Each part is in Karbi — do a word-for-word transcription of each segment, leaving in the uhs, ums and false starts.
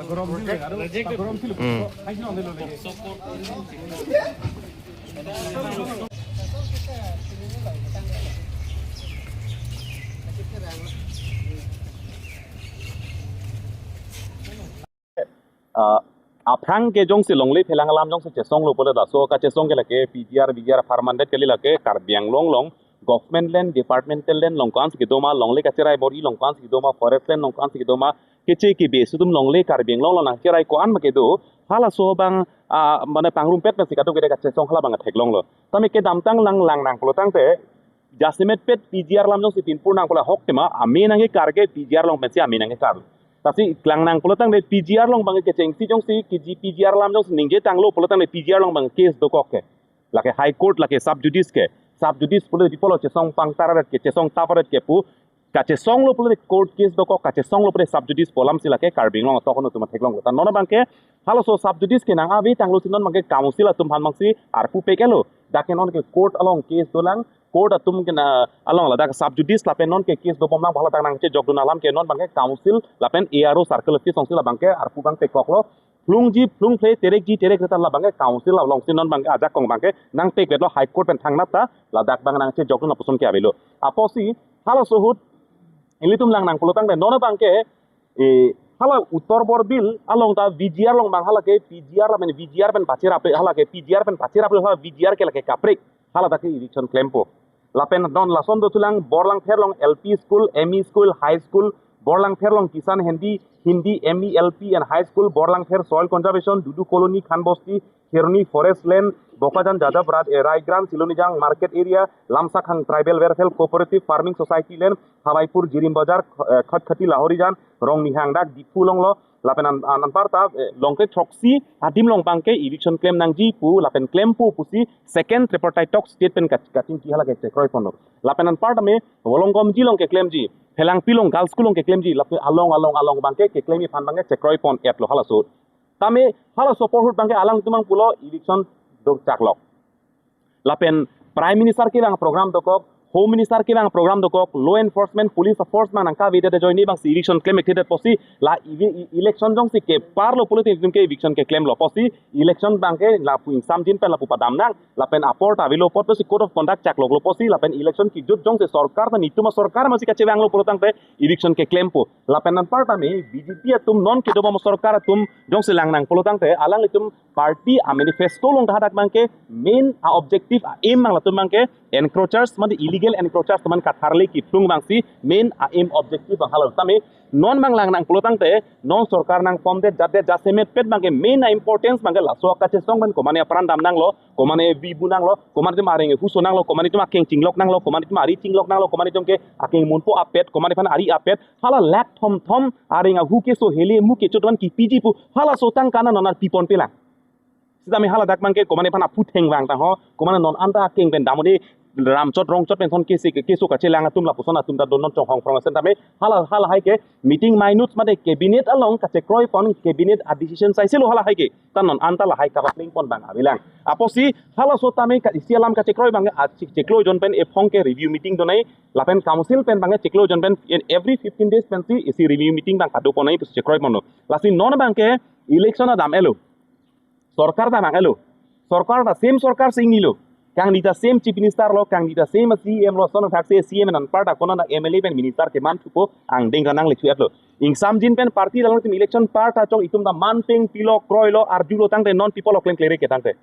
Hmm. Ah, aphrang ke jongsi longle phelang alam jongsi chesonglo pule laso kachesong ke lake P G R, V G R apharman det kali, lake Karbi Anglong along government land, departmental land along ko-ansi kedo ma, longle kacherai bor-i along ko-ansi kedo ma, forest land along ko-ansi kedo ma, keche kebe isi atum longle Karbi Anglong along nangcherai ko-an ma kedo, halaso abang, ah, mane pangrumpet pensi kadokave kachesong hala abang theklonglo. Tame kedamtang lang lang nang pulotangte, jasemet pet P G R alam jongsi pinpur nang pula hok tema, ame nangkekar ke P G R along pensi ame nangkekar. Lasi klang nang pulotangte P G R along abang kechengsi jongsi, P G, P G R alam jongsi ningje tanglo pulotangte P G R along abang case dokok ke. Lake High Court, lake sub judice ke. Sub judice pule di polo chesong pangtar aret ke, chesong tap aret ke pu. Kachesonglo pule court case dokok, kachesonglo pule sub judice pu alamsi lake Karbi Anglong atok hanu atum theklonglo. Ta non abang ke halaso sub judice ke nang-ave tanglo si non abang ke council atum aphan abangsi arpu pekelo. Dak ke non ke court along case dolang, court atum ke na along ladak sub judice lapen non ke case dobomlang, hala dak nangchejokdun alam ke non abang ke council lapen A R O circle office alongsi la abang ke arpu abang pekoklo. Phlungji phlungphle, terekji terekre ta la abang ke council alongsi non abang ke ajakong abang ke nangpekvetlo, High Court pen thangnat ta ladak abang nangchejokdun lapuson ke avelo. Apotsi halaso ahut ilitum lang nang pulotangte non abang ke, eh, hala Uttar Borbil along ta V G R along abang hala ke P G R lapen V G R pen pacheraple, hala ke P G R pen pacheraple, hala V G R ke lake kaprek, hala dak ke eviction klempo. Lapen non lason dothulang, Borlangpher along L P school, M E school, high school, Borlangpher along Kisan Hindi, Hindi M E L P and high school, Borlangpher soil conservation, Dudu Colony, Khan Bosti, Kheroni forest land, Bokajan Jajab Rat, eh, Raigrant, Silonijang market area, Lamsakhang tribal welfare cooperative farming society land, Hawaipur Jirim Bazar, eh, Khatkhati Lahorijan, Rongnihang dak Diphu alonglo, lapen an, an, anparta, eh, longkre throksi adim along abang ke eviction klem nangji pu, lapen klempo pusi second tripartite talk state pen kach-, kachingki hala ke chekroiponlo. Lapen anparta me Volongomji along keklemji, Phelangpi along girls school along keklemji, lapen along, along, along abang ke keklem aphan abang ke chekroipon-etlo halaso. Tame halaso apor ahut abang ke alangtum abang pulo eviction dokchaklok. Lapen Prime Minister kevang program dokok, Home Minister kevang program dokok, law enforcement, police force abang nangkavedet ajoine abangsi eviction klem-ekthedet apotsi la evi-, e-, election jongsi keparlo pule ilitum ke eviction keklemlo apotsi election abang ke lapu ingsamjin pen lapu padam nang, lapen apor ta avelo apot apotsi code of conduct chakloklo apotsi, lapen election kejut jongsi sorkar ta netum asorkar masi kachevanglo pulotangte eviction keklempo. Lapen anparta me B J P atum non kedobom sorkar atum jongsi lang nang pulotangte alanglitum party a-manifesto along ta hadak abang ke main a-objective a-aim abang latum abang ke encroachers, mane illegal encroachers atum aphan katharle kephlung abangsi main a-aim objective abang halatum. Tame non abang lang nang pulotangte non sorkar nangform det jat det jasemet pet abang ke main a-importance abang ke laso kachesong pen komane apran dam nanglo, komane vibu nanglo, komane atum areng huso nanglo, komane atum akeng chinglok nanglo, komane atum ari chinglok nanglo, komane atum ke akeng munpo apet, komane aphan ari apet, hala lakh thomthom areng ahu keso, hele mu kecho atum aphan kipiji pu halaso tangka non arpiponpelang. Sitame hala dak abang ke komane aphan aphutheng vang ta ho, komane non anta akeng pen damode ramchot rongchot pen thon kesi keso kachelang atum lapuson atum ta do non chonghong prong asen. Tame hala, halahai ke meeting minutes mate cabinet along kachekroipon, cabinet a-decision saiselo halahai ke. Ta non anta lahai kapaplengpon abang avelang. Apotsi halaso tame ka isi alam kachekroi abang a chek-, cheklo jon pen ephong ke review meeting donai, lapen council pen abang cheklo jon pen in every fifteen days pensi isi review meeting abang kadoponai pusi chekroiponlo. Lasi non abang ke election adam-elo. Sorkar ta vang-elo. Sorkar ta same sorkar si ingnilo. Kangni ta same chief minister lo, kangni ta same C E M lo, son thak se C E M anparta konat M L A pen minister keman thupo, angdeng ra nangle thu-etlo. Ingsamjin pen party alangtum election parta chong itum ta man peng pilo, kroilo, arjulo tangte non people oklem klere ke tangte.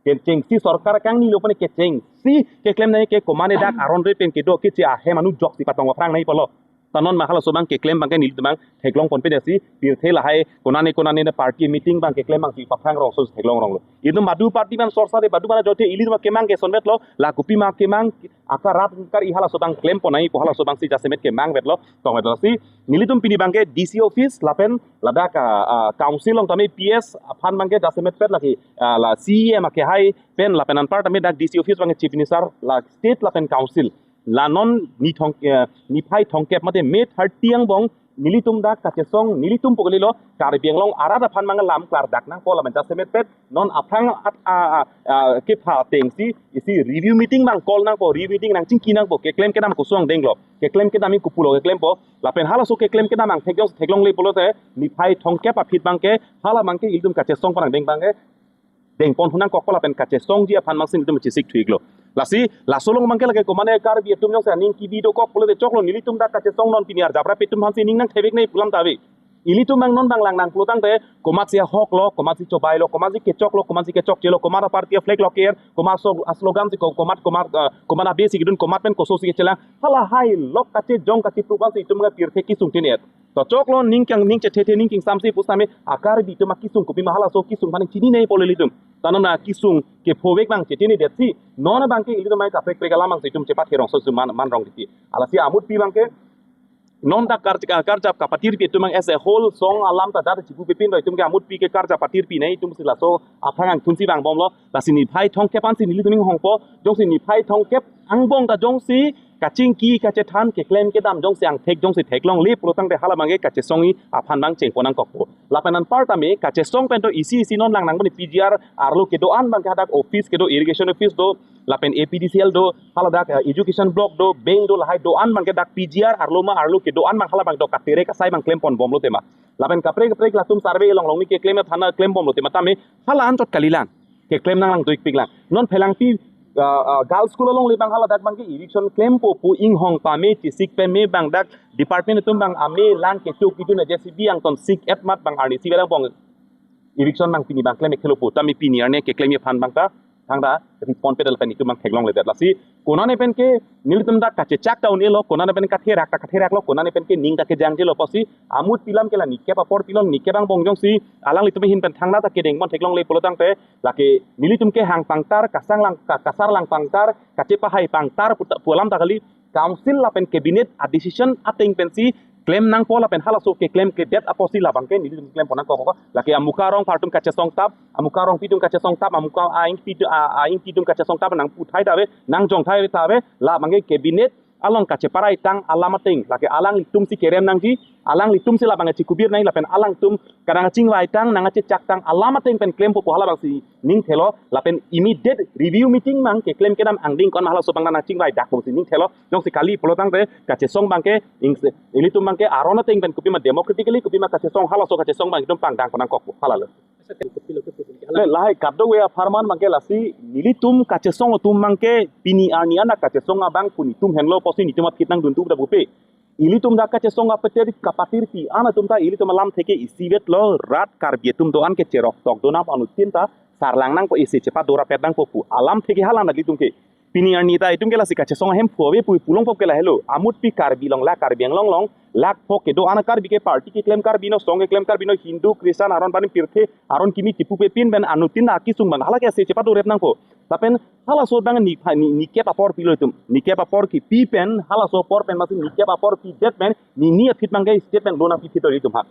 Kechengsi sorkar kangnilo pone kechengsi keklem nai ke komane dak aron re pen kedo keche ahem anu joksi patong aphrang nai pulo. Ta non ma halaso abang keklem abang ke nelitum abang theklongponpe dasi, pirthe lahai konane konane ne party meeting abang keklem abangsi paphrang rongso theklong ronglo. Itum badu party abang sorsa de badu abang jothe ilitum kemang kesonvetlo, la kopi ma kemang, aka rat kar-i halaso abang klemponai pu halaso abangsi jasemet kemangvetlo, tongvetlo si. Nelitum pini abang ke D C office lapen ladak, ah, ah, council along tame P S aphan abang ke jasemet pet lake, ah, la C E M akehai pen lapen anpar tame dak D C office abang ke chief minister la state lapen council. La non ni thong, eh, niphai thongkep mate May thirty angbong nelitum dak kachesong, nelitum pu kalilo, Karbi Anglong arat aphan mang lam klardak nangpo lapen jasemet pet non aphrang at, a, a, a, kepha atengsi isi review meeting mang call nangpo, review meeting nangchingki nangpo, keklem kedam koson angdenglo, keklem kedam in kopulo keklempo, lapen halaso keklem kedam angthek jongsi theklongle pulote niphai thomkep aphi abangke hala abangke ilitum kachesong phan angdeng abangke dengpon thu nangkokpo lapen kachesongji aphan mangsin itum chesik thu-iklo. Lasi laso along abangke lake komatne Karbi atum jongsi aning kebi dokok pulote choklo, nelitum dak kachesong non pini arjap rap atum aphansi ning nangthevek nangji pu alam ta ave. Ilitum mang non bang langnang pulotangte komatsi ahoklo, komatsi chobailo, komatsi kechoklo, komatsi kechokchelo, komat aparty a-flag lo ke-er, komat so-, a-slogan si ko-, komat, komat, ah, komat abesi kedun, komat pen kososi kechelang, halahai lok kachejong kachepru abangsi itum nangpirthe kesung tin-et. To choklo, ning kang, ning chethethe, ning kangsamse pusitame a-Karbi atum akesung kopima, halaso kesung aphan chinine pulo ilitum. Tanona kesung kephovek abang chetine detsi non abangke ilitum mai kaprek prek alam abangsi itum chepat herong so suman man rong titi. Alasi amutpi abangke non dak kar-, karjap kapatirpi atum abang as a whole song alam ta dak chipu pepin do, itum ke amutpi ke karjap patirpi nangji, itumsi laso aphrang angthunsi vangbomlo. Lasi niphai thomkep ansi nelitum inghongpo, jongsi niphai thomkep angbong ta jongsi kachingki kachethan keklem kedam jongsi angthek jongsi theklongle pulotangte hala abangke kachesongji aphan bang chengpon nangkokpo. Lapen anparta me kachesong pen to isi isi non langnang boni P G R arlo kedo-an abangke hadak office kedo, irrigation office do, lapen A P D C L do, haladak, eh, education block do, bank do, lahai do-an abangke dak P G R arlo ma arlo kedo-an abang hala abang do katere kasai abang klemponbomlo tema. Lapen kaprek kaprek latum survey along along ni keklem aphan klembomlo tema tame hala anchot kalilang. Keklem nanglang tuikpiklang. Non Phelangpi, ah, ah, girls school along le abang haladak abangke eviction klempo pu inghong pame chesik pame abang dak department atum abang ame lang kecho kidun a J C B angton sik-et mat abang arnisi abang bong eviction abang pini abang klem-ik helo pu tame pini arni keklemji aphan abang ta thangta ripon pedal pen itum abang theklongledet. Lasi konane pen ke nelitum dak kachechak ta un-elo, konane pen katherak ta katheraklo, konane pen ke ning ta kejangjelo pusi amutpi alam ke la nikep apor pilon, nikep angbong jongsi alanglitum ahin pen thangta ta kedengpon theklongle pulotangte lake nelitum kehang pangtar, kasang lang, ka-, kasar lang pangtar, kachepahai pangtar puta-, pu alam ta kali, council lapen cabinet a-decision ateng pensi klem nangpo lapen halaso keklem kledet apotsi labangke nelitum klempon nangkok. Lake amuka arong aphartum kachesong tap, amuka arongpi atum kachesong tap, amuka a-ingpi tu-, a-, a-ingpi atum kachesong tap nangputhai ta ave, nangjongthai ta ave, labangke cabinet along kacheparai tang alam ateng, lake alanglitumsi kerem nangji, alanglitumsi labang chikubir nangji lapen alangtum kadang chingvai tang nangchechak tang alam ateng pen klempo pu hala abangsi ning thelo, lapen immediate review meeting abang keklem kedam angdeng ko-an ma halaso abang nangchingvai dak pusi ning thelo, jongsi kali pulotangte kachesong abangke ing-, ilitum abangke aron ateng pen kopima democratically kopima kachesong halaso kachesong abang itum pangdang pon nangkokpo halalo. Le, lahai kadokave apharman abangke lasi nelitum kachesong atum abangke pini arni anak kachesong abang pu netum henlo pusi netum aphi nangdun tu da bupe. Ilitum dak kachesong apatir kapatirpi an atum ta ilitum alamthe ke isivetlo, rat Karbi atum do-an ke cherok tok do nang anuttin ta sarlang nangpo, isi chepadorapet nangpo pu alamthe ke hala nelitum ke. Pini arni ta itum ke lasi kachesong ahem phu ave pu pulongpo ke lahelo. Amutpi Karbi along la Karbi Anglong along lak phok kedo-an Karbi ke party keklem Karbi no, song keklem Karbi no, Hindu, Christian, aron panim pirthe, aron kimi chipu pepin pen anuttin akesung abang hala ke isi chepadorep nangpo. Lapen halaso abang ni, ni, nikep apor pilo itum. Nikep apor kipi pen, halaso apor pen masi nikep apor pidet pen, ni, ni aphi abangke state pen lo nangpiphit itum ha.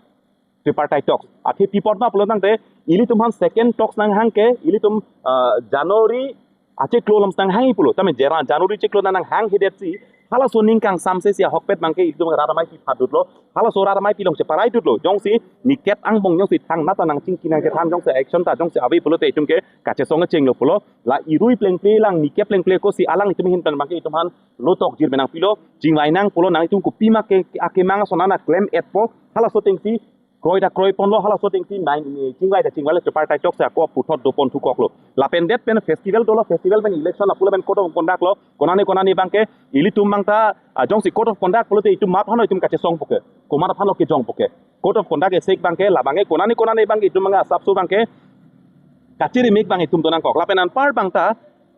Tripartite talks. Athe pi apot ma pulotangte, ilitum aphan second talks nanghang ke, ilitum, ah, January achiklo alam nanghangji pulo. Tame Jera-, January achiklo nanghanghe detsi, halaso ning kangsamse si ahokpet abangke ilitum rat amei pi phatdutlo. Halaso rat amei pi along cheparaidutlo. Jongsi nikep angbong jongsi thangnatta nangchingki nangchethan jongsi action ta jongsi ave pulote itum ke kachesong chenglo pulo. La irui plengple lang nikep plengple kosi alanglitum ahin pen abangke itum aphan lo tokjir me nangpilo. Chingvai nang pulo, nangtum kopima ke akemang ason nang klem-etpo. Halaso atengsi kroi ta kroiponlo, halaso atengsi main, eh, chingvai ta chingvailo, tripartite talks ako puthot dopon thukoklo. Lapen det pen festival dolo, festival pen election lapu lapen code of conduct lo, konane konane abangke ilitum abang ta, ah, jongsi code of conduct pulote itum mat hano itum kachesongpo ke, komat aphan lo kejongpo ke. Code of conduct isi abangke labangke konane konane abangke itum abang asapso abangke kachiri mek abang itum do nangkok. Lapen anpar abang ta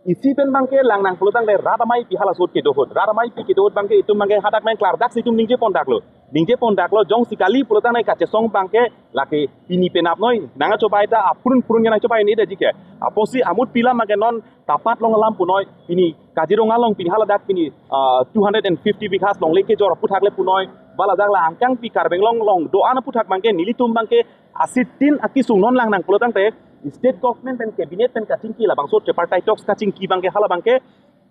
isi pen abangke langnang pulotangte rat amei pi halaso ahut kedo ahut. Rat amei pi kedo ahut abangke itum abangke hadak main klardaksi itum ningje pondaklo. Ningje pondaklo, jongsi kali pulotangte kachesong abangke lake pini penap noi, nangchobai ta aphrun phrun ke nangchobai ni da jike. Apotsi amutpi alam abangke non Tapat along alam punoi, pini Kaziranga along pini haladak pini, ah, two hundred and fifty bighas longle kejor aputhak le punoi, ba ladak la angkang pi Karbi Anglong along do-an aputhak abangke nelitum abangke asitin akesung non langnang pulotangte state government pen cabinet pen kachingki labangso tripartite talks kachingki abangke hala abangke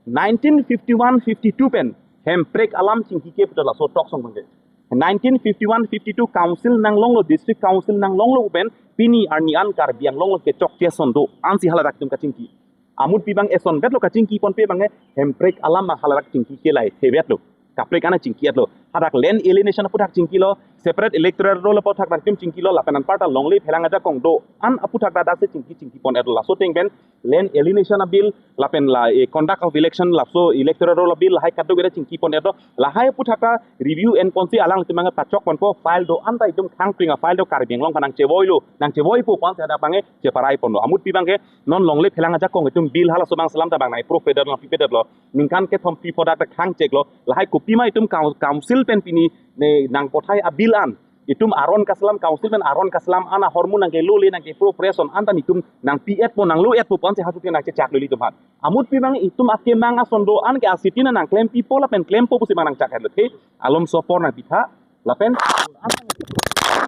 nineteen fifty-one fifty-two pen Hemprek alam chingki ke puta laso talks along abangke. Nineteen fifty-one fifty-two council nanglonglo, district council nanglonglo pen pini arni an Karbi Anglong along kechokche ason do-an si haladak itum kachingki. Amutpi abang eson betlo kachingki ponpe abang, hemprek alam abang haladak chingki ke lahai the betlo. Kaprek an chingki etlo. Hadak land alienation aputhak chingkilo, separate electoral roll aputhak nangtum chingkilo, lapen anparta longle phelang ajakong do-an aputhak dak si chingki chingki pon etlo. Laso ateng pen land alienation a bill, lapen la, eh, conduct of election, laso electoral roll a bill, lahai kadokave chingki pon etlo. Lahai aputhak ta review en ponsi alangtum abang pachok ponpo, file do-an ta itum khang pring a file do Karbi Anglong aphan nangchevoilo, nangchevoipo pu-an si hadak abang cheparai ponlo. Amutpi abang non longle phelang ajakong itum bill halaso abang selam ta abang nai pro federal nang pipedetlo. Ningkan kethom pi phodak ta khang cheklo. Lahai kopima itum coun-, council pen pini ne nangpathai a bill an itum aron kaselam, council pen aron kaselam an ahormu nangkelole, nangkepro press on an ta itum nangpi etpo, nanglo etpo pu-an si halaso ateng nangchechaklo ilitum aphan. Amutpi abang itum akemang ason do-an ke asitin nangklempipo lapen klempo pusi abang nangchak etlo. The alomso apor nangpitha lapen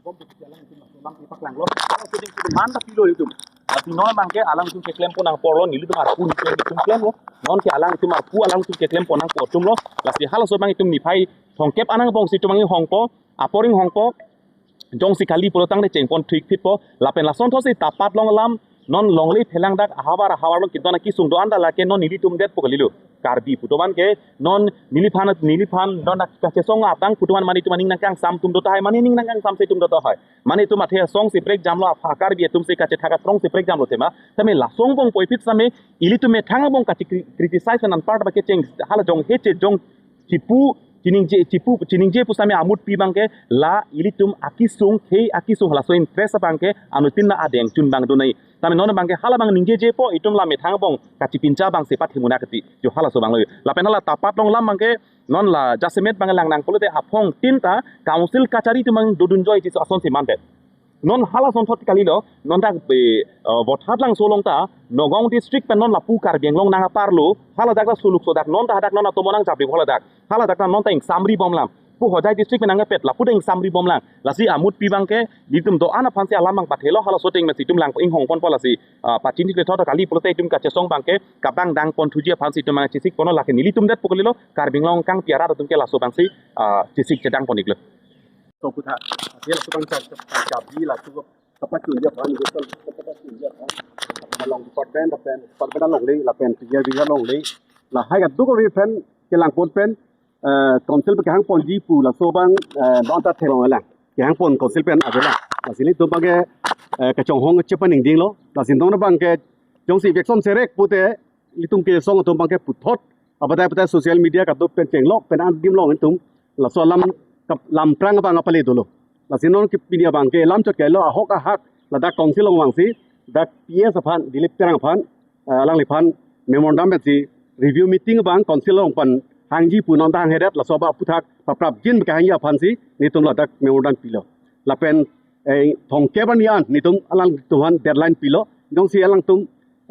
bom pu alangtum abang ipaklanglo. Alangtum man ta pilo itum. Tapi non abang ke alangtum keklempo nangporlo, nelitum arpu nelitum klemlo. Non ke alangtum arpu alangtum keklempo nangpo atumlo. Lasi halaso abang itum niphai thomkep anang bong si itum abang inghongpo, apor inghongpo. Jongsi kali pulo tangte chengpon thik phitpo. Lapen lasonthotsi Tapat along alam, non longle phelang dak ahavar ahavar along kinton akesung do-an ta lake non nelitum detpo kalilo. Karbi pu atum abang ke non neliphan, neliphan non kachesong abang pu atum abang mane itum aning nangkangsam atum do tahai, mane aning nangkangsam si atum do tahai. Mane itum athe asong si prekjamlo, apha Karbi atum si kachethak akrong si prekjamlo tema. Tame lason angbong puvoiphit same ilitum methang angbong kachi cri-, criticize anparta abang ke cheng hala jong heche jong chipu chiningje, chipu chiningje pu same amutpi abang ke la ilitum akesung, khei akesung halaso interest abang ke anuttin na adeng chun abang do nai. Tame non abang ke hala abang ningjejepo, itum la methang angbong kachipincha abang si pathimuna kati. Jo halaso abang lo. Lapen hala Tapat along alam abang ke non la jasemet abang lang nang pulote aphong tin ta council kachari atum abang dodun joiji ason si mandet. Non halasonthot kalilo, non dak be, eh, Vothatlangso along ta, Nagaon district pen non lapu Karbi Anglong nang aparlo, haladak ta suluk so dak, non ta hadak non atomo nangjapripo haladak, haladak ta non ta ingsamri bomlang. Pu Hojai district pen nangpet, lapu ta ingsamri bomlang. Lasi amutpi abang ke, nelitum do-an aphansi alam abang pathelo, halaso ateng pensi itum lang inghong ponpo lasi, ah, pachini le thot kali pulote itum kachesong abang ke, kabang dang ponthuji aphansi itum abang chesik ponlo lake nelitum detpo kalilo, Karbi Anglong kangpi arat atum ke laso abangsi, ah, chesik chedang pon iklo. So kutha, asia laso abang chak, chak, chak, bi laso kapachunji aphan, kapachunji aphan. Along department, lapen, department alongle, lapen, tiga tiga alongle. Lahai kadokave pen, kelang pon pen, eh, council pen kehang ponji pu, laso abang, eh, non ta theklong lang. Kehang pon council pen avelang. Lasi nelitum abang ke, eh, kachonghong chepaningdinglo. Lasi non abang ke, jongsi veksom serek pute, ilitum kesong atum abang ke puthot. Apatai apatai social media kaduk pen chenglok pen adim long itum. Laso alam kap-, lamprang abang apale dolo. Lasi non ke pini abang ke lam chot kailo ahok ahak ladak council along vangsi dak P S aphan Dilip Terang aphan, eh, alangliphan memorandum pensi review meeting abang council along pen hangji pu non ta hanghedet laso abang aputhak paprapjin kehangji aphansi nelitum ladak memorandum pilo. Lapen, eh, thomkep arni an nelitum alangtum aphan deadline pilo. Jongsi alangtum,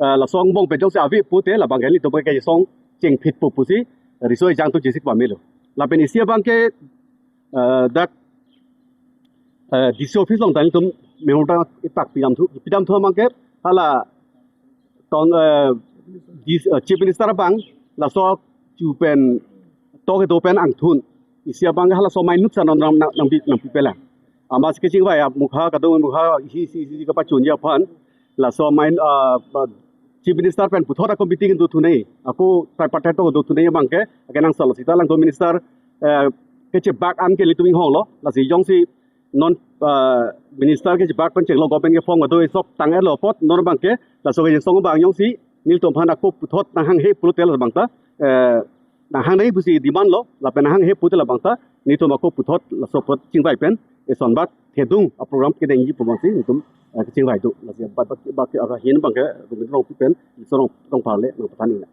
eh, laso angbong pen jongsi ave pute labang ke nelitum ke song chengphitpo pusi riso ejang atum chesik pamelo. Lapen isi abang ke, eh, dak, eh, D C office along ta nelitum memorandum ipak pidamthu, pidamthu abang ke hala tong, eh, dis-, eh, Chief Minister abang laso chu pen to kedo pen angthun. Isi abang halaso amei nuksa non nang, nang, nangpi, nangpipelang. Amatsi kachingvai amukha kadung mukha hi si, si, si kapachunji aphan. Laso amei, ah, ba, Chief Minister pen puthot ako meeting do thunei. Ako tripartite to do thunei abang ke, akenangsot lo sita alangtum minister, eh, kechebak an ke nelitum inghonglo. Lasi jongsi non, ah, minister kechebak pen chenglo government ke form kadoi sok tang-etlo apot non abang ke laso kesong abang jongsi nelitum aphan ako puthot nanghanghe pulote labang ta, eh, nanghanghe pusi demand lo, lapen nanghanghe pute labang ta nelitum ako puthot laso apot chingvai pen eson bak thedung aprogram kedengji pu abangsi nelitum, eh, chingvai do. Lasi bak, bak, bak, ah, hin abang ke Rongpi pen, Rong, Rongphar le nangpathan iknang.